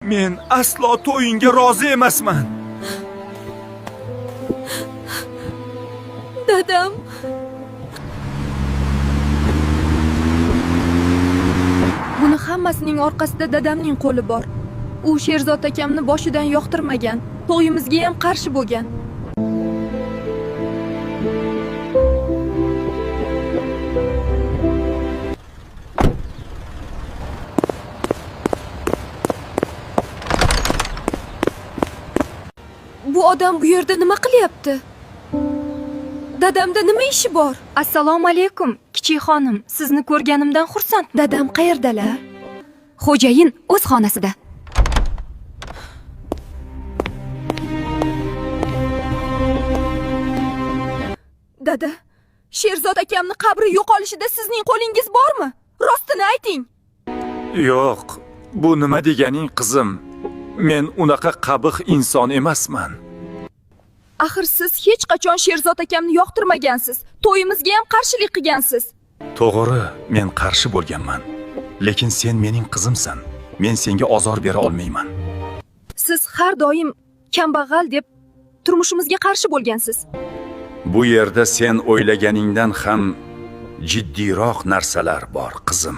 Men aslo to'yingga rozi emasman. Dadam. Buni hammasining orqasida dadamning qo'li bor. U Sherzod akamni boshidan yoqtirmagan, to'yimizga ham qarshi bo'lgan. Bu odam bu yerda nima qilyapti? Dadamda nima ishi bor? Assalomu alaykum, kichik xonim. Sizni ko'rganimdan xursand. Dadam qayerdalar? Xo'jayin o'z xonasida. Dada, Sherzod akamni qabri yo'qolishida sizning qo'lingiz bormi? Rostini ayting. Yo'q, bu nima deganing qizim? Men unaqa qabih inson emasman. Axir siz hech qachon Sherzod akamni yoqtirmagansiz. To'yimizga ham qarshilik qilgansiz. To'g'ri, men qarshi bo'lganman. Lekin sen mening qizimsan. Men senga ozor bera olmayman. Siz har doim kambag'al deb turmushimizga qarshi bo'lgansiz. Bu yerda sen o'ylaganingdan ham jiddiyroq narsalar bor, qizim.